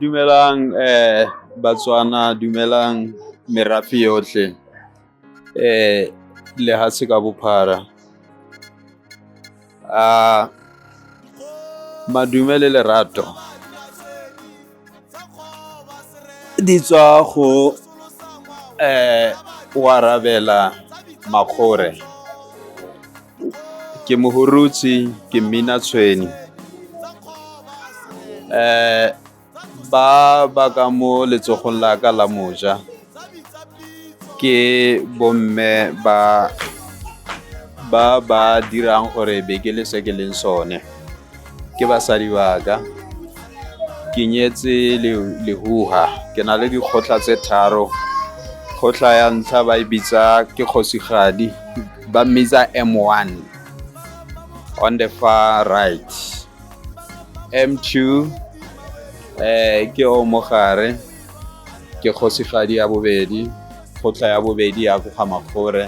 Dumelang Batswana, dumelang merafe yotlhe lehatshe ka bophara. Madume le lerato di tswa go Oarabela Makgore. Ke Mohurutshi, ke mmina tshwene. Ba ba ka mo letsogong la ka la moja ke bomme ba ba dirang gore be ke le se ke leng sone, ke basadi ba ka. Ke nyetse lehuha, ke na le dikgotla tse tharo. Kgotla ya ntlha ba e bitsa ke kgosigadi, ba mmitsa M one on the far right. M two ke o mogare, ke kgosigadi ya bobedi, kgotla ya bobedi ya ko ga Makgore.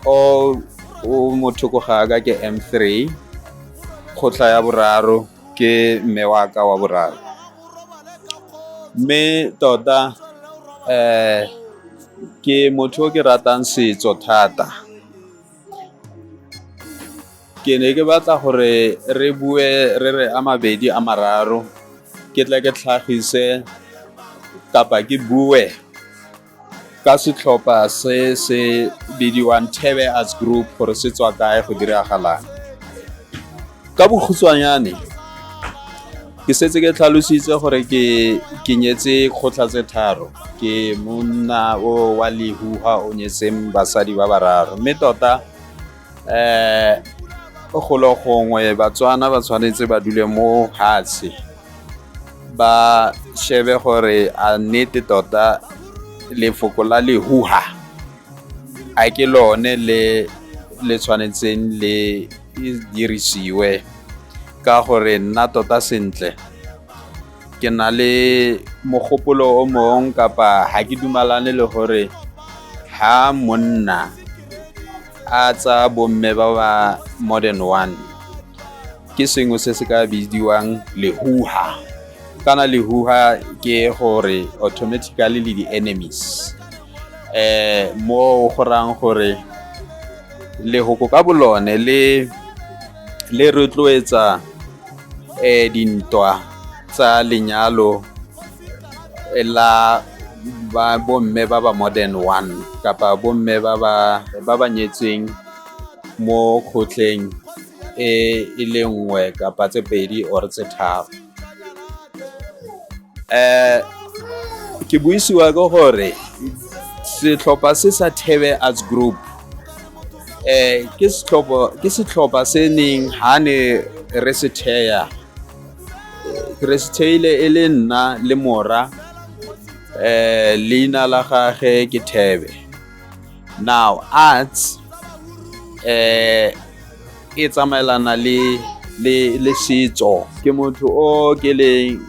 O mo thoko ga ka ke M three, kgotla ya boraro ke mme wa ka wa boraro. Mme tota ke motho o ke ratang setso thata. Ke ne ke batla gore re bue re re a mabedi a mararo, ke tle ke tlhagise kapa ke bue ka setlhopha se se bidiwang Thebe Arts Group gore se tswa kae, go diragalang. Ka bokhutshwanyane ke setse ke tlhalositse gore ke nyetse kgotla tse tharo, ke monna o wa lehuha o nyetseng basadi ba bararo. Mme tota golo gongwe Batswana ba tshwanetse ba dule mo hatshe, ba shebe gore a nnete tota lefoko la lehuha a ke lone le le tshwanetseng le dirisiwe, ka gore nna tota sentle ke na le mogopolo o mong kapa ha ke dumalane le gore ha monna a tsa bomme ba ba more than one ke sengwe se se ka bidiwang lehuha. Kana lehuha ke gore automatically le di-enemies. Mo go rayang gore lehoko ka bolone le rotloetsa dintwa tsa lenyalo la ba bomme ba ba more than one kapa bomme ba ba nyetsweng mo kgotleng e le nngwe kapa tse pedi or tse tharo. Ke buisiwa ke gore setlhopha se sa Thebe Arts Group ke setlhopha se neng ha ne re se theya, re se theile e le nna le mora, leina la gagwe ke Thebe. Now arts e tsamaelana le setso. Ke motho o ke leng,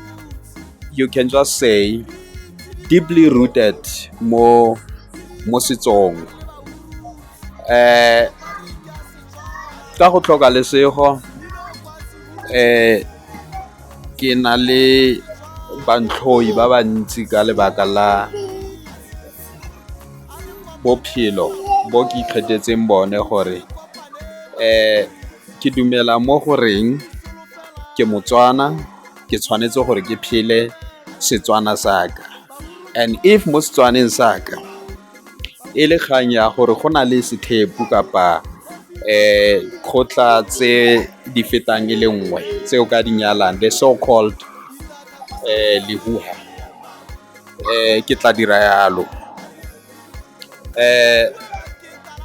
you can just say deeply rooted mo setsong. Ka go tlhoka lesego ke na le bantlhoi ba bantsi ka lebaka la bophelo bo ke ikgethetseng bone gore ke dumela mo goreng ke Motswana, ke tshwanetse gore ke phele Setswana sa ka. And if mo Setswaneng sa ka e le kgang ya gore go na le sethepu kapa kgotla tse di fetang e le nngwe tse o ka di nyalang, the so called lehuha, ke tla dira yalo.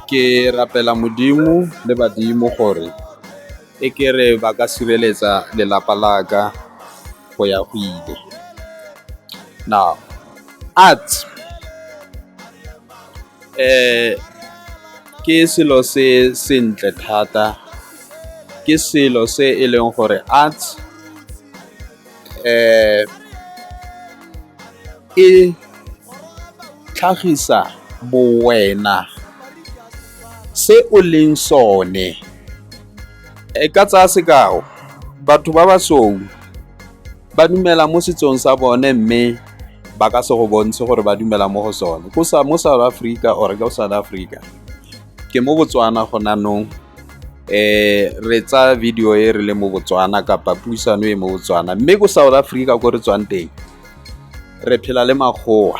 Ke rapela Modimo le badimo gore e kere ba ka sireletsa lelapa la ka go ya go ile. Now arts ke selo se sentle thata, ke selo se e leng gore arts e tlhagisa bowena, se o leng sone. E ka tsaya sekao, batho ba basweu Ba dumela mo setsong sa bone mme ba ka se go bontshe gore ba dumela mo go sone. Ko mo South Africa or ko South Africa, ke mo Botswana gone jaanong, re tsaya video e re le mo Botswana kapa puisano e mo Botswana, mme ko South Africa ko re tswang teng re phela le makgowa.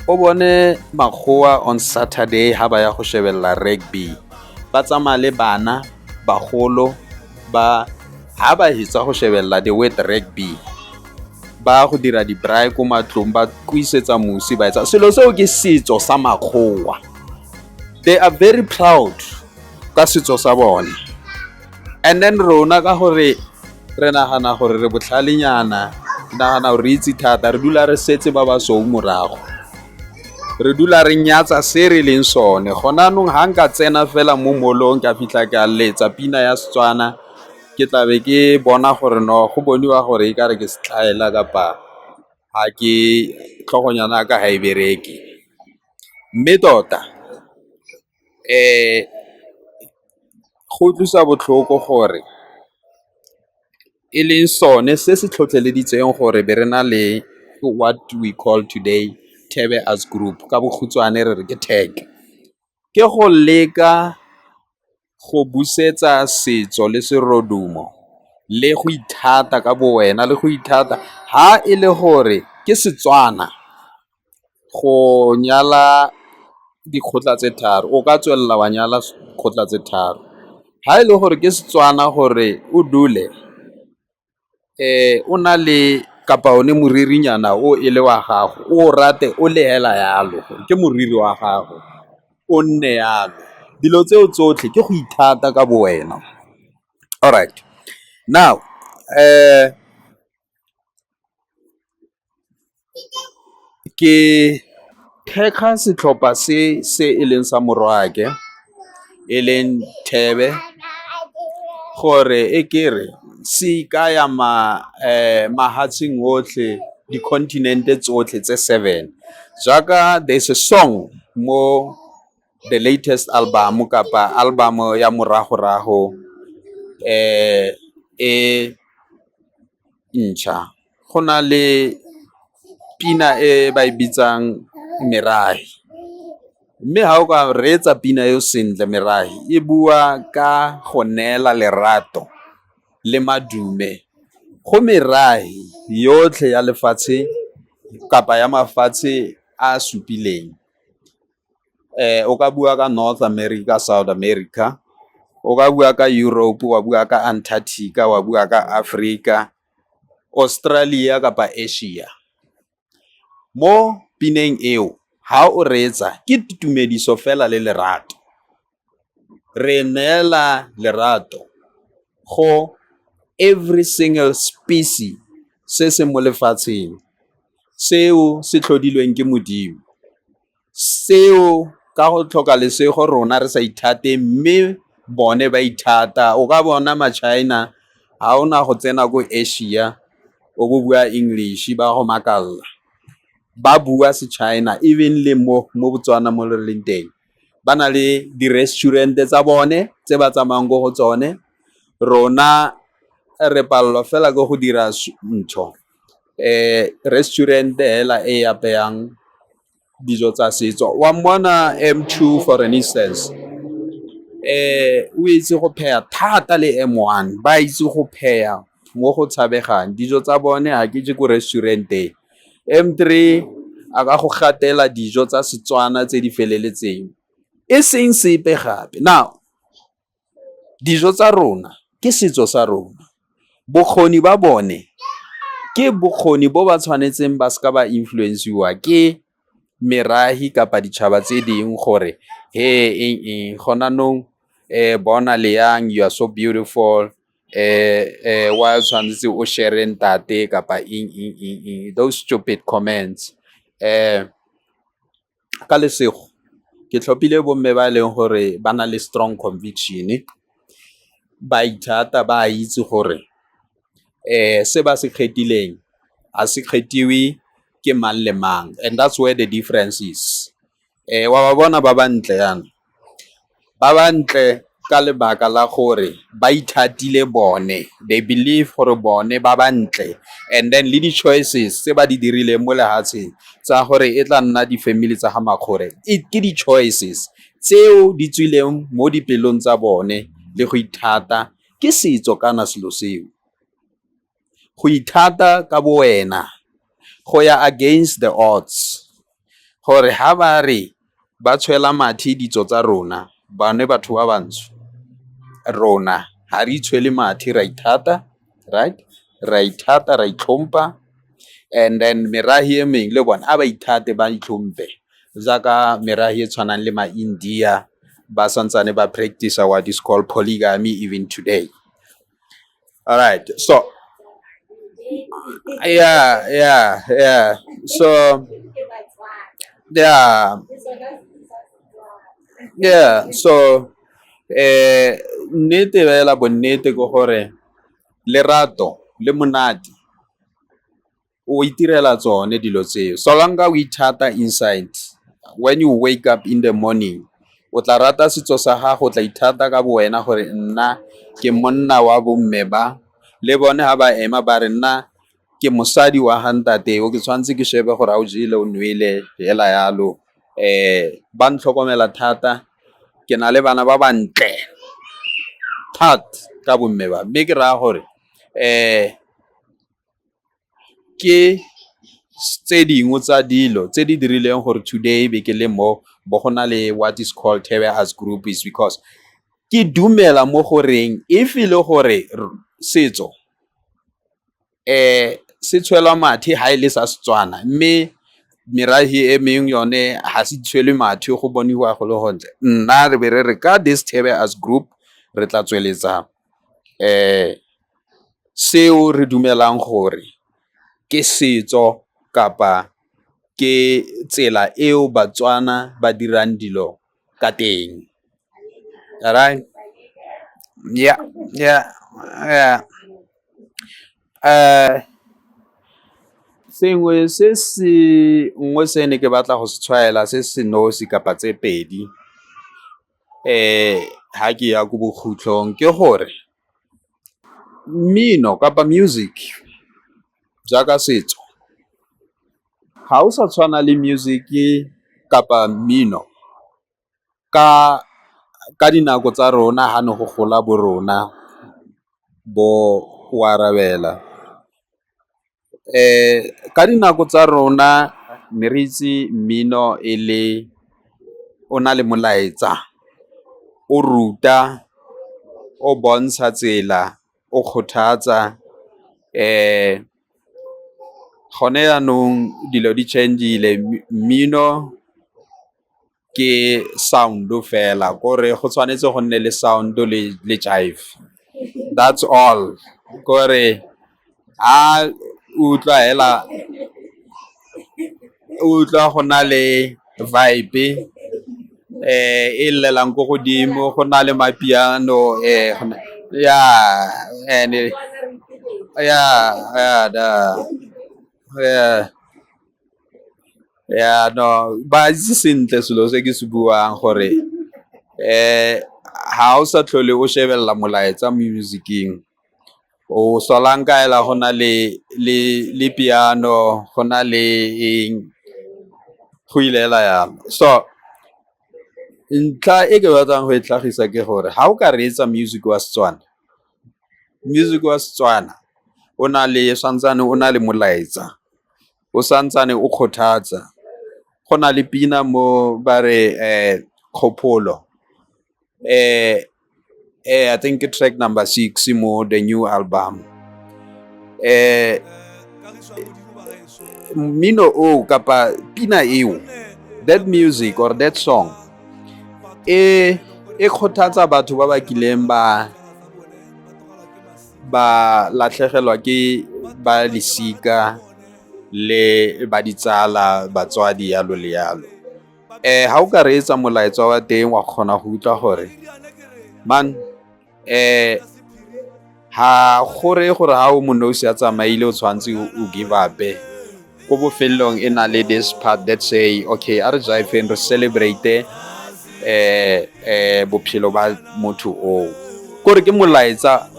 O bone makgowa on Saturday ha ba ya go shebelela rugby, ba tsamaya le bana, bagolo ba ha ba hetsa go shebelela the word rugby, ba go dira di-braai ko matlong, ba kuisetsa mosi, ba etsa selo seo ke setso sa makgowa. They are very proud ka setso sa bone. And then rona ka gore re nagana gore re botlhalenyana, re nagana gore re itse thata, re dula re setse ba ba sweu morago, re dula re nyatsa se re leng sone. Gona anong ga nka tsena fela mo mall-ong ka fitlha ka letsa pina ya Setswana, ke tlabe ke bona gore no go boniwa gore e kare ke setlaela kapa ga ke tlhogonyana ka ga e bereke. Mme tota go utlwisa botlhoko gore e leng sone se se tlhotlheleditseng gore be re na le what we call today Thebe Arts Group, ka bokhutshwane re re ke TAG. Ke go leka go busetsa setso le serodumo le go ithata ka bo wena le go ithata ha e le gore ke Setswana go nyala dikgotla tse tharo, o ka tswelela wa nyala kgotla tse tharo. Ha e le gore ke Setswana gore o dule o na le kapa one moririnyana o e le wa gago, o rate o le hela yalo, ke moriri wa gago, o nne yalo. Dilo tseo tsotlhe ke go ithata ka bo wena. Alright, now ke thekga setlhopha se se e leng sa morwake e leng Thebe gore e kere se ikaya mahatsheng otlhe, di-continent-e tsotlhe tse seven. Jaaka there's a song mo the latest album kapa album ya morago-rago e ntšha, go na le pina e ba e bitsang Merahe. Mme ga o ka reetsa pina eo sentle, Merahe e bua ka go neela lerato le madume go merahe yotlhe ya lefatshe kapa ya mafatshe a supileng. O ka bua ka North America, South America, o ka bua ka Europe, wa bua ka Antarctica, wa bua ka Africa, Australia kapa Asia. Mo pineng eo ha o reetsa ke tumediso fela le lerato. Re neela lerato go every single species se se mo lefatsheng, seo se tlhodilweng ke Modimo, seo ka go tlhoka lesego rona re sa ithate mme bone ba ithata. O ka bona ma-China ga o na go tsena ko Asia o bo bua English ba go makalla, ba bua se-China even le mo Botswana mo re leng teng ba na le di-restaurant tsa bone tse ba tsamayang ko go tsone. Rona re palelwa fela ke go dira ntho restaurant hela e apeyang dijo tsa setso. Wa mmona M2 for an instance, o itse go pheya thata le M1, ba itse go pheya mo go tshabegang. Dijo tsa bone ga ke je ko restaurant-eng. M3 a ka go gatela dijo tsa Setswana tse di feleletseng, e seng sepe gape. Now dijo tsa rona ke setso sa rona, bokgoni ba bone ke bokgoni bo ba tshwanetseng ba seka ba influence-iwa ke merahi kapa ditšhaba tse dingwe gore he eng eng gona anong bona le yang, you are so beautiful, wa tshwanetse o share ntate kapa eng eng eng eng, those stupid comments. Ka lesego ke tlhophile bomme ba e leng gore ba na le strong conviction, ba ithata, ba itse gore se ba se kgethileng ga se kgethiwe ke mang le mang, and that's where the difference is. Wa ba bona ba bantle yana, ba bantle Ka lebaka la gore ba ithatile bone, they believe gore bone ba bantle and then le di-choices tse ba di dirileng mo lefatsheng tsa gore e tla nna di-family tsa ga makgore ke di-choices tseo di tswileng mo dipelong tsa bone le go ithata ke setso kana selo seo. Go ithata ka bo wena, go ya against the odds gore ha ba re ba tshwela mathe ditso tsa rona bone batho ba bantsho, rona ga re itshwele mathe re a ithata, right? Re a ithata, re a itlhompha and then merafe e mengwe le bone a ba ithate ba itlhomphe jaaka merafe e tshwanang le ma-India ba santsane ba practice-a what is called polygamy even today. Alright, so yeah. So yeah. So nnete fela bonnete ke gore lerato le monate o itirela tsone dilo tseo. Solanka o ithata inside, when you wake up in the morning o tla rata setso sa gago, o tla ithata ka bo wena gore nna ke monna wa bomme ba, le bone ha ba ema ba re nna ke mosadi wa ga ntate o ke tshwanetse ke shebe gore a o jele o nwele hela yalo. Ba ntlhokomela thata, ke na le bana ba bantle thata ka bomme ba, mme ke raya gore ke tse dingwe tsa dilo tse di dirileng gore today be ke le mo bo go na le what is called Thebe Arts Group is because ke dumela mo goreng if e le gore setso se tshwelwa mathe ha e le sa Setswana mme merafe e mengwe yone ga se tshwelwe mathe go boniwa go le gontle. Nna re be re re ka this Thebe Arts Group re tla tsweletsa seo re dumelang gore ke setso kapa ke tsela eo Batswana ba dirang dilo ka teng. Alright? Yeah. Sengwe se se nngwe se ne ke batla go se tshwaela se se nosi kapa tse pedi ha ke ya ko bokhutlong ke gore mmino kapa music jaaka setso ga o sa tshwana le music kapa mmino ka dinako tsa rona ha ne go gola bo rona bo o arabela. Ka dinako tsa rona ne re itse mmino e le o na le molaetsa, o ruta, o bontsha tsela, o kgothatsa gone jaanong dilo di change-ile mmino ke sound fela kore go tshwanetse go nne le sound le jive, that's all. Kore ha o utlwa hela o utlwa go na le vibe e llelang ko godimo go na le mapiano yeah and yeah yeah no ba itse sentle selo se ke se buang gore ha o sa tlhole o shebelela molaetsa mo musicing o solanka hela go na le piano go na le eng go ile hela yalo. So ntlha e ke batlang go e tlhagisa ke gore ha o ka reetsa music wa Setswana, music wa Setswana o na le santsane o na le molaetsa, o santsane o kgothatsa. Go na le pina mo ba re kgopolo I think ke track number 6 mo the new album. Mmino o kapa pina eo, that music or that song e kgothatsa batho ba ba kileng ba latlhegelwa ke ba lesika le ba ditsala batswadi yalo le yalo. Ha o ka reetsa molaetsa wa teng wa kgona go utlwa gore man ha gore gore ha o monosi a tsamaile o tshwanetse o give up-e. Ko bofelong e na le this part that say okay a re jive-eng re celebrate Bophelo ba motho oo, kore ke molaetsa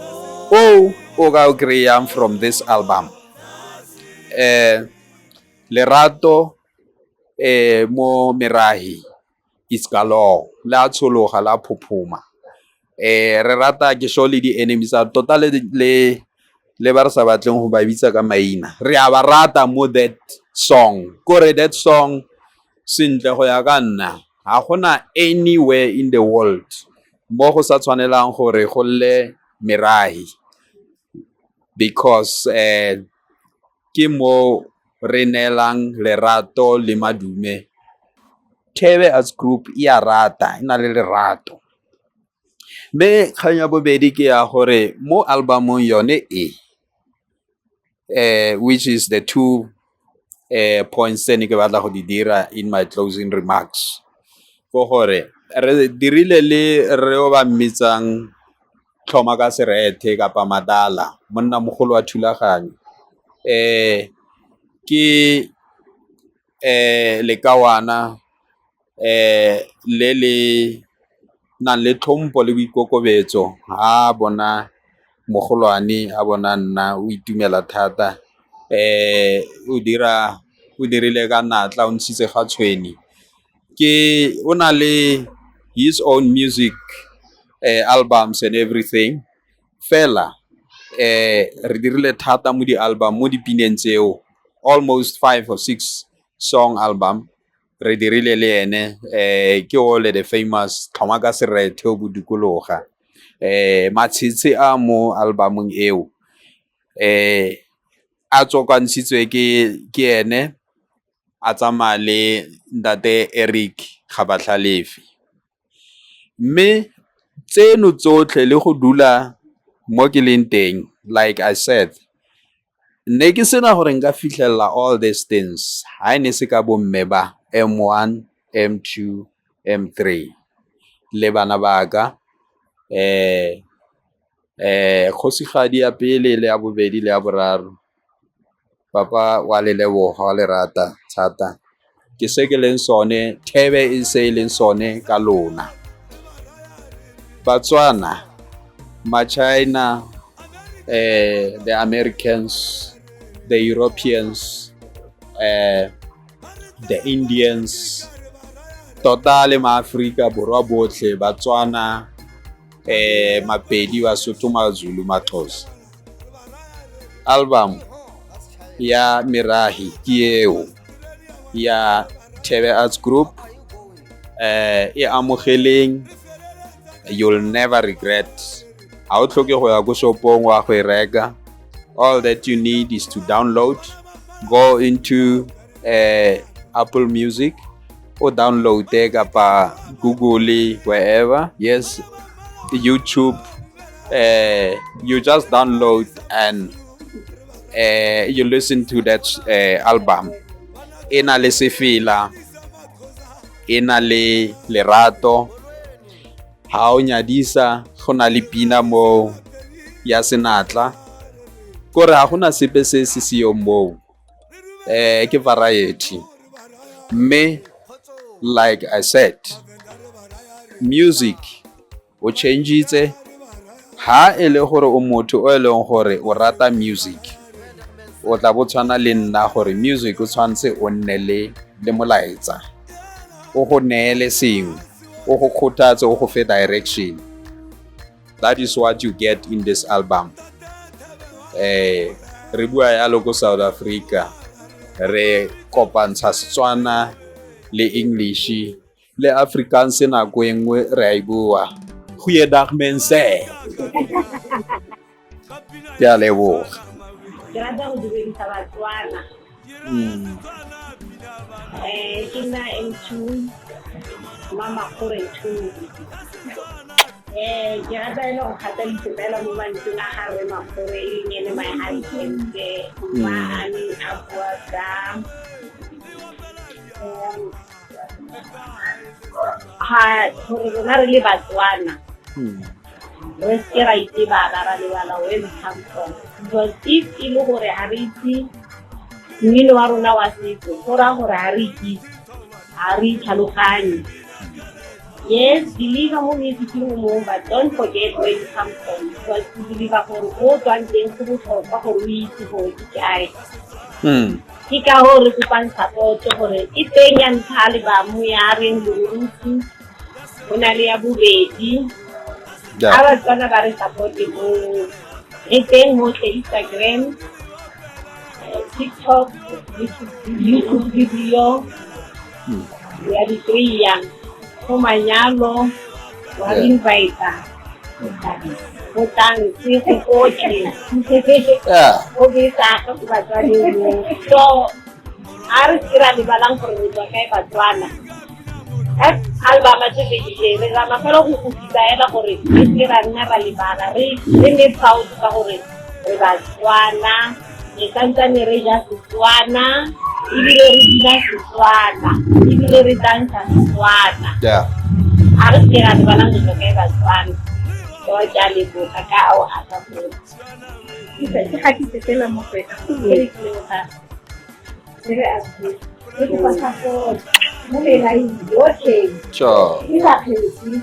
o o ka o kry-ang from this album. Lerato mo merahi it's galore, le a tshologa la phophoma. Re rata ke sure le di-enemy tsa tota le ba re sa batleng go ba bitsa ka maina, re a ba rata mo that song. Kore that song sentle go ya ka nna, ga gona anywhere in the world mo go sa tshwanelang gore go lle merahi, because ke mo re neelang lerato le madume. Thebe Arts Group e a rata, e na le lerato. Mme kgang ya bobedi ke ya gore mo album-ong yone e, which is the two points tse ne ke batla go di dira in my closing remarks, ke gore re dirile le re o ba mmitsang Tlhoma ka Serethe kapa Madala, monna mogolo wa thulaganyo. Ke lekawana le le nang le tlhompo le boikokobetso. Ha bona mogolwane, a bona nna, o itumela thata. O dira, o dirile ka natla, o ntshitse ga tshwene. Ke o na le his own music albums and everything. Fela re dirile thata mo di-album, mo dipineng tseo, almost five or six song album re dirile le ene. Ke ole the famous Tlhoma ka Serethe o bodikologa. Matshetshe a mo albumong eo a tswakantshitswe ke ene, a tsamaya le ntate Eric Gabatlhalefe. Mme tseno tsotlhe le go dula mo ke leng teng, like I said, ne ke sena gore nka fitlhelela all these things ha e ne se ka bomme ba M1, M2, M3 le bana ba ka, kgosigadi ya pele le ya bobedi le ya boraro. Papa wa le leboga, wa le rata thata. Ke se ke leng sone, Thebe e se e leng sone ka lona. Batswana, ma-China, the Americans, the Europeans, the Indians, tota le maAforika Borwa botlhe, Batswana, Mapedi, Basotho, Mazulu, Maxhosa. Album ya Merahi ke eo ya Thebe Arts Group. E amogeleng, you'll never regret. Ha o tlhoke go ya ko shopong wa go e reka. All that you need is to download, go into Apple Music o download kapa Google, wherever, yes, YouTube. You just download and you listen to that album. E na le sefela, e na le lerato. Ha o nyadisa, go na le pina mo ya senatla. Kore ha gona sepe se se seyong moo. Ke variety. Mme like I said, music o change-itse. Ha e le gore o motho o e leng gore o rata music, o tla bo tshwana le nna gore music o tshwanetse o nne le molaetsa, o go neele sengwe, o go kgothatse, o go fe direction. That is what you get in this album. Re bua yalo ko South Africa, re kopantsha Setswana le English le Afrikaans, nako e nngwe re a e bua. Goeiedag mense, ke a leboga. Ke rata go dumedisa Batswana. Ke nna M2 Mama Kgore two. Ke rata e le go gata fela mo mantsweng a ga rre Makgore, e leng ene my husband, ma a neng a bua ka ga gore rona re le Batswana re seke ra itebala, ra lebala where we come from, because if e le gore ga re itse mmino wa rona wa setso, go raya gore ga re ikitse, ga re itlhaloganye. Yes, believe mo musicing o mongwe, but don't forget where you come from, because ke believe gore ko o tswang teng go botlhokwa gore o itse gore ke kae. Ke ka hoo re kopang support gore e teng ya ntlha album ya reng Lerurusi, go na le ya bobedi. A Batswana ba re support mo, re teng hohle, Instagram, TikTok, YouTube video ya di kry-a go manyalo, wa invite go tanse, go gotlhe, go besa go Batswaneng mo. So a re se ra lebalang gore re tswa kae, Batswana. Album tse fedile, re zama fela go gopisa hela gore re se ra nna ra lebala, re nne proud ka gore re Batswana, re santsane re ja Setswana, ebile re bina Setswana, ebile re dansa Setswana. A re se ra lebalang re tswa kae, Batswana. So ke a leboga ka ao a support. Ke gatise fela mo go wena. Ke leboga re a re kopa support mo melaing yotlhe. E sa kgetse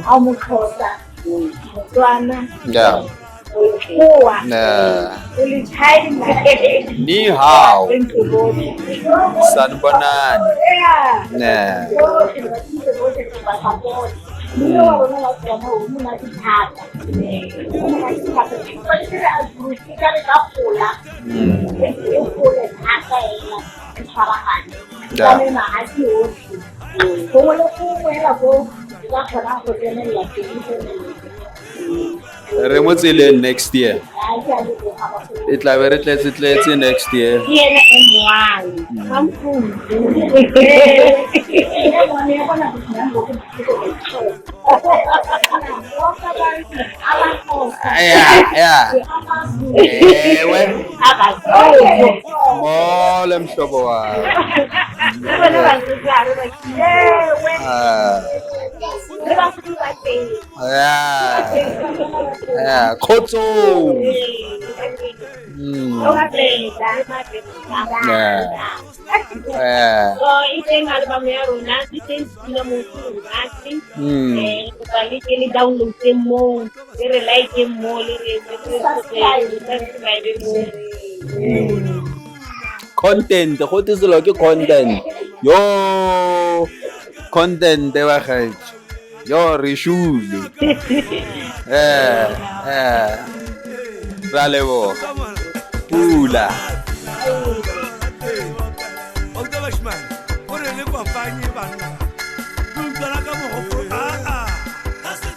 a o Moxhosa, Motswana, Mokoa, o le China. Ni hao. Sanibonani. Botlhe botlhe ba support. Mmino wa rona wa Setswana o monate thata, o monate thata. Tshwanetse re a ka re ka gola, e gole thata ela, e tshwaragane ka mahatshe otlhe, gongwe le gongwe hela ko e ka kgona go tsenelela teng, tsenelela. Re mo tseleng next year. Ai, ke a leboga bagolo. E tla be re tletse tletse next year. Ke ena M1 Mampudu. E bone ya bona go tshwana le go Yeah. Ewe. Abazulu. Molo mhlobo wami. Le bona Basotho ha re ba Ah. re Basotho ba teng. Yeah. Kgotsong. Yeah. So e teng album ya rona, di teng dipina mo monate. Kopa le ke le download-eng moo, le re like-eng moo, le re subscribe moo. Content, go te selo ke content. Yo, content ba gaetsho. Yo, re shule. Ra leboga. Pula. O bashimane o re le kopanye.